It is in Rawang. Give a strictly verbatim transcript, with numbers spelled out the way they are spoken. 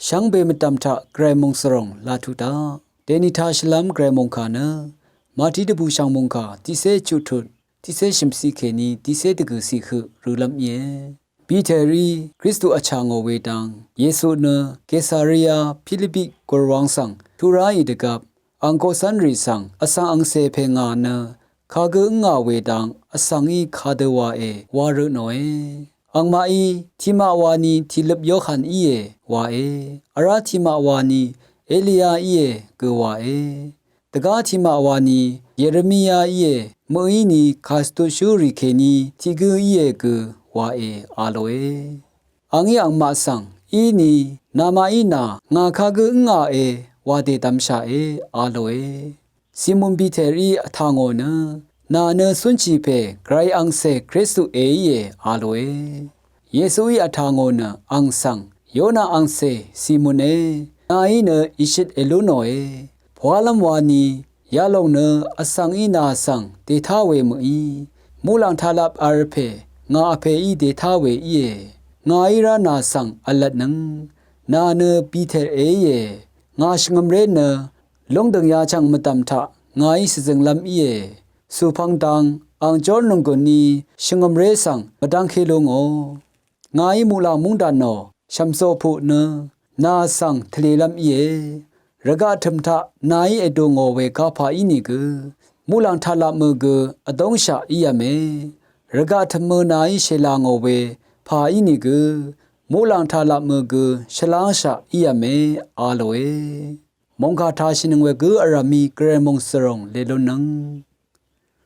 Shvngbe mvdv̀m taq gvray mòngsvròng laq tuq daq. Dèni taq shvlv́m gvray mòngkà nø Màtí dvbùshv̀ng mòngkà tiqcé chuqtut tiqcé shø̀mciq kèní tiqcé dvgø̀ciq høq rølv́m íe. Piterí Kristu vchà ngò we dang Yesu nø Kesaria Pilipi gùrwang svng tuq ráì dvgvp ang koqcv́nrì svng vsvng angcè pè ngà nø kagǿ ǿngà we dang vsvng í kadø wàe wa rø tnòe. Angmaqí tiqmaq wani tìløp Yohan íe wàe. Vrá tiqmaq wani Eliya íe gø wàe. Dvgá tiqmaq wani Yeremia íe, mø̀í ni kàstutshúrì kèní tiq gǿ íe gø wàe a lòe. Angí angmaq svng í ni namaqí nà ngà kagǿ ǿngàe wa dèdvmshaqe a lòe. Simon Piterí vtà ngò nø nà nø cúnshì pè gvray angcè Kristu èíe a lòe. Yesuí vtà ngò nø ang svng Yona angcè Simone, nàí nø ìshøt èlú nòe. Pwalv́m wani yalòng nø vsvng í nà svng dètá we mø̀í, muqlàng taqlap v̄l pè ngà vpèí dètá we íe. Ngàí rá nà svng v̄lvtnøng nà nø Piter èíe. Ngà shvngø̀mré nø lúngdø̀ng yachv̀ng mvdv̀m taq ngàí shvzønglv́m íe. Sùpvng dang ang jórnònggùn ni shvngø̀mré svng mvdv́ngké lú ngò. Ngàí muqlàng múngdàn nò shv̀mso puq nø nà svng tvlelv́m íe. Rvgaq tø̀m taq nàí èdù ngò we gapà ínìgø muqlàng taqlapmø gø vdóngshaq í yv̀me. Rvgaq tø̀mø nàí shèlà ngò we pà ínìgø muqlàng taqlapmø gø shvlángshaq í yv̀me a lòe. Mòngkà tashìnøng we gǿ vrv̀mí gvray mòngsvròng lèlúnnøng.